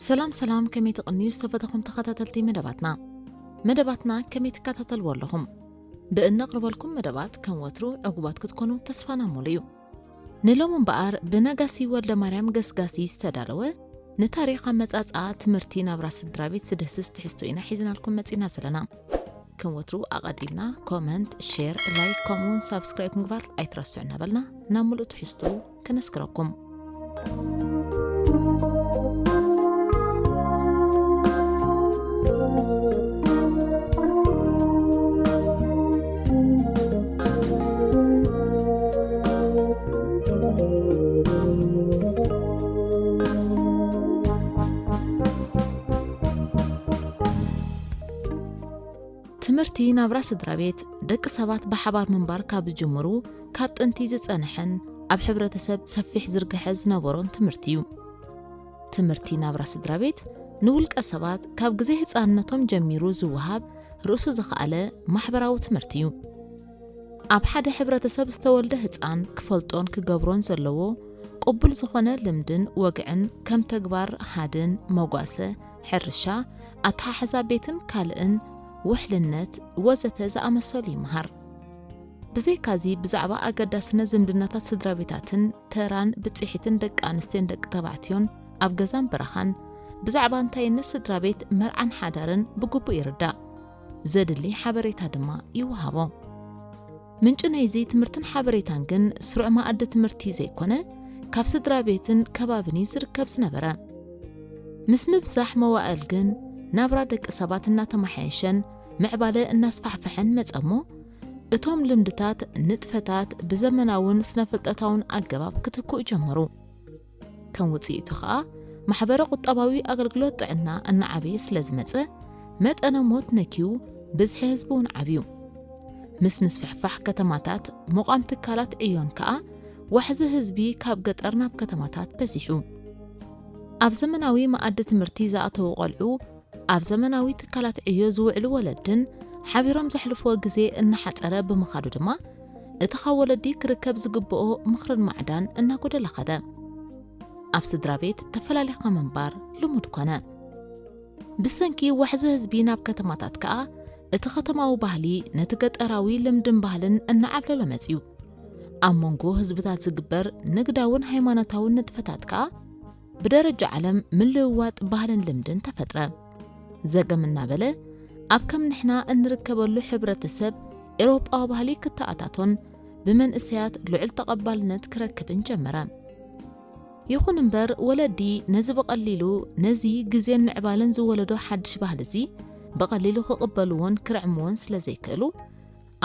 ሰላም ሰላም፣ ከመይ ትቕንዩ ዝተፈተኹም ተኸታተልቲ መደባትና? መደባትና ከመይ ትከታተልዎ ኣለኹም? ብእነቕርበልኩም መደባት ከም ወትሩ ዕጉባት ክትኮኑ ተስፋና ሙሉ እዩ። ንሎም እምበኣር ብነጋሲ ወልደ ማርያም ገስጋሲ ዝተዳለወ ንታሪኽ ኣመጻጽኣ ትምህርቲ ናብራ ስድራ ቤት ዝድህስስ ትሕዝቶ ኢና ሒዝናልኩም መጺና ዘለና። ከም ወትሩ ኣቐዲምና ኮመንት፣ ሼር፣ ላይክ ከምኡውን ሳብስክራይብ ምግባር ኣይትረስዑ እናበልና ናብ ምሉእ ትሕዝቶ ክነስክረኩም። ትምህርቲ ናብራ ስድራ ቤት ደቂ ሰባት ብሓባር ምንባር ካብ ዝጅምሩ ካብ ጥንቲ ዝጸንሐን ኣብ ሕብረተሰብ ሰፊሕ ዝርግሐ ዝነበሮን ትምህርቲ እዩ። ትምህርቲ ናብራ ስድራ ቤት ንውልቀ ሰባት ካብ ግዜ ህጻንነቶም ጀሚሩ ዝወሃብ ርእሱ ዝኸኣለ ማሕበራዊ ትምህርቲ እዩ። ኣብ ሓደ ሕብረተሰብ ዝተወልደ ህጻን ክፈልጦን ክገብሮን ዘለዎ ቅቡል ዝኾነ ልምድን ወግዕን ከም ተግባር ሃድን መጓሰ፣ ሕርሻ፣ ኣተሓሕዛ ቤትን ካልእን፣ ውሕልነት ወዘተ ዝኣመሰሉ ይምሃር። ብዘይካዚ ብዛዕባ ኣገዳስነት ዝምድናታት ስድራ ቤታትን ተራን ብጽሒትን ደቂ ኣንስትዮን ደቂ ተባዕትዮን ኣብ ገዛን በረኻን ብዛዕባ እንታይነት ስድራ ቤት መርዓን ሓዳርን ብግቡእ ይርዳእ። ዘድሊ ሓበሬታ ድማ ይወሃቦ። ምንጪ ናይዚ ትምህርትን ሓበሬታን ግን ስሩዕ መኣዲ ትምህርቲ ዘይኮነ ካብ ስድራ ቤትን ከባብን እዩ ዝርከብ ዝነበረ። ምስ ምብዛሕ መዋእል ግን ናብራ ደቂ ሰባት እናተመሓየሸን ምዕባለ እናስፋሕፈሐን መጸ እሞ እቶም ልምድታት ንጥፈታት ብዘመናውን ስነ ፍልጠታውን ኣገባብ ክትክኡ ጀመሩ። ከም ውጽኢቱ ኸኣ ማሕበረ ቁጠባዊ ኣገልግሎት ጥዕና እናዓበየ ስለ ዝመጸ መጠነ ሞት ነኪዩ ብዝሒ ህዝቢ እውን ዓብዩ። ምስ ምስፍሕፋሕ ከተማታት ምቋም ትካላት ዕዮን ከኣ ዋሕዚ ህዝቢ ካብ ገጠር ናብ ከተማታት በዚሑ። ኣብ ዘመናዊ መኣዲ ትምህርቲ ዝኣተዉ ቆልዑ ኣብ ዘመናዊ ትካላት ዕዮ ዝውዕሉ ወለድን ሓቢሮም ዘሕልፍዎ ግዜ እናሓጸረ ብምኻዱ ድማ እቲ ካብ ወለዲ ክርከብ ዝግብኦ ምኽርን ማዕዳን እናጎደለ ኸደ። ኣብ ስድራ ቤት ተፈላሊኻ ምንባር ልሙድ ኮነ። ብሰንኪ ዋሕዚ ህዝቢ ናብ ከተማታት ከኣ እቲ ከተማዊ ባህሊ ነቲ ገጠራዊ ልምድን ባህልን እናዓብለሎ መጺኡ። ኣብ መንጎ ህዝብታት ዝግበር ንግዳውን ሃይማኖታውን ንጥፈታት ከኣ ብደረጃ ዓለም ምልውዋጥ ባህልን ልምድን ተፈጥረ። ዘገም እናበለ ኣብ ከም ንሕና እንርከበሉ ሕብረተሰብ ኤውሮጳዊ ባህሊ ክተኣታቶን ብመንእሰያት ልዑል ተቐባልነት ክረክብን ጀመረ። ይኹን እምበር ወለዲ ነዚ ብቐሊሉ ነዚ ግዜን ምዕባለን ዝወለዶ ሓድሽ ባህሊ እዚ ብቐሊሉ ክቕበልዎን ክርዕምዎን ስለ ዘይክእሉ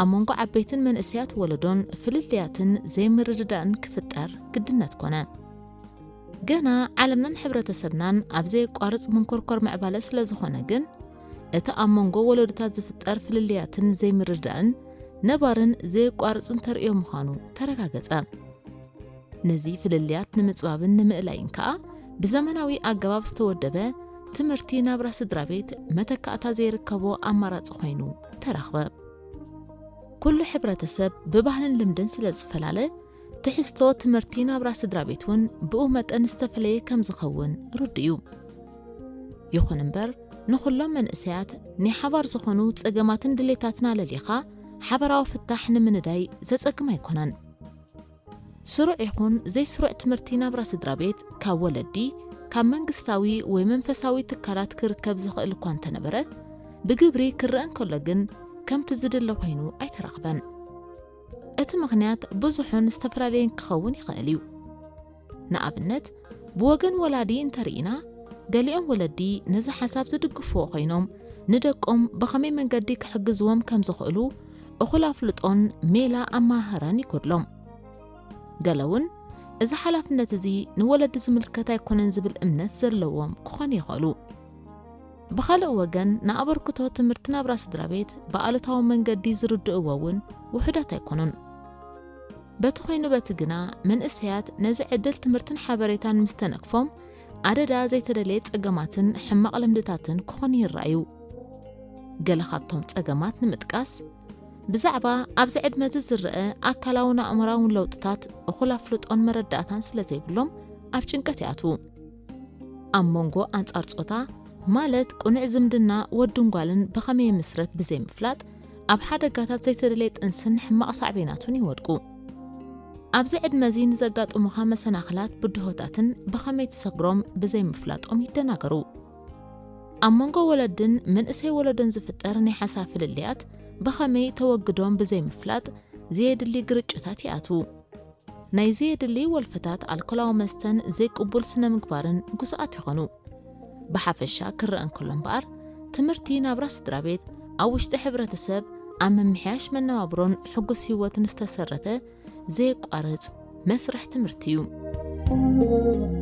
ኣብ መንጎ ዓበይትን መንእሰያት ወለዶን ፍልልያትን ዘይምርድዳእን ክፍጠር ግድነት ኮነ። ገና ዓለምናን ሕብረተሰብናን ኣብ ዘየቋርጽ መንኮርኮር ምዕባለ ስለ ዝኾነ ግን እቲ ኣብ መንጎ ወለዶታት ዝፍጠር ፍልልያትን ዘይምርድዳእን ነባርን ዘየቋርጽን ተርእዮ ምዃኑ ተረጋገጸ። ነዚ ፍልልያት ንምጽባብን ንምእላይን ከኣ ብዘመናዊ ኣገባብ ዝተወደበ ትምህርቲ ናብራ ስድራ ቤት መተካእታ ዘይርከቦ ኣማራጺ ኮይኑ ተረኽበ። ኩሉ ሕብረተሰብ ብባህልን ልምድን ስለ ዝፈላለ ትሕዝቶ ትምህርቲ ናብራ ስድራ ቤት እውን ብኡ መጠን ዝተፈለየ ከም ዝኸውን ርዱእ እዩ። ይኹን እምበር ንኹሎም መንእሰያት ናይ ሓባር ዝኾኑ ጸገማትን ድሌታትን ኣለሊኻ ሓባራዊ ፍታሕ ንምንዳይ ዘጸግም ኣይኮነን። ስሩዕ ይኹን ዘይስሩዕ ትምህርቲ ናብራ ስድራ ቤት ካብ ወለዲ፣ ካብ መንግስታዊ ወይ መንፈሳዊ ትካላት ክርከብ ዝኽእል እኳ እንተነበረ ብግብሪ ክረአ እንከሎ ግን ከምቲ ዝድለ ኮይኑ ኣይተረኽበን። እቲ ምኽንያት ብዙሕን ዝተፈላለየን ክኸውን ይኽእል እዩ። ንኣብነት ብወገን ወላዲ እንተርኢና ገሊኦም ወለዲ ነዚ ሓሳብ ዝድግፍዎ ኮይኖም ንደቆም ብኸመይ መንገዲ ክሕግዝዎም ከም ዝኽእሉ እኹል ኣፍልጦን ሜላ ኣመሃህራን ይጎድሎም። ገለ እውን እዚ ሓላፍነት እዚ ንወለዲ ዝምልከት ኣይኮነን ዝብል እምነት ዘለዎም ክኾኑ ይኽእሉ። ብኻልእ ወገን ንኣበርክቶ ትምህርቲ ናብራ ስድራ ቤት ብኣሉታዊ መንገዲ ዝርድእዎ እውን ውሑዳት ኣይኮኑን። በቲ ኮይኑ በቲ ግና መንእሰያት ነዚ ዕድል ትምህርትን ሓበሬታን ምስ ተነክፎም ኣደዳ ዘይተደለየ ጸገማትን ሕማቕ ልምድታትን ክኾኑ ይረኣዩ። ገለ ካብቶም ጸገማት ንምጥቃስ ብዛዕባ ኣብዚ ዕድመ እዚ ዝረአ ኣካላውን ኣእምራውን ለውጥታት እኹል ኣፍልጦን መረዳእታን ስለ ዘይብሎም ኣብ ጭንቀት ይኣትዉ። ኣብ መንጎ ኣንጻር ጾታ፣ ማለት ቅኑዕ ዝምድና ወድን ጓልን ብኸመይ ይምስረት ብዘይምፍላጥ፣ ኣብ ሓደጋታት ዘይተደለየ ጥንስን ሕማቕ ሳዕቤናቱን ይወድቁ። ኣብዚ ዕድመ እዚ ንዘጋጥሙኻ መሰናኽላት ብድሆታትን ብኸመይ ትሰግሮም ብዘይምፍላጦም ይደናገሩ። ኣብ መንጎ ወለድን መንእሰይ ወለዶን ዝፍጠር ናይ ሓሳብ ፍልልያት ብኸመይ ተወግዶም ብዘይምፍላጥ ዘየድሊ ግርጭታት ይኣትዉ። ናይ ዘየድሊ ወልፍታት ኣልኮላዊ መስተን ዘይቅቡል ስነ ምግባርን ጉዙኣት ይኾኑ። ብሓፈሻ ክረአ እንከሎ እምበኣር፣ ትምህርቲ ናብራ ስድራ ቤት ኣብ ውሽጢ ሕብረተሰብ ኣብ ምምሕያሽ መነባብሮን ሕጉስ ህይወትን ዝተሰረተ ዘየቋርጽ መስርሕ ትምህርቲ እዩ።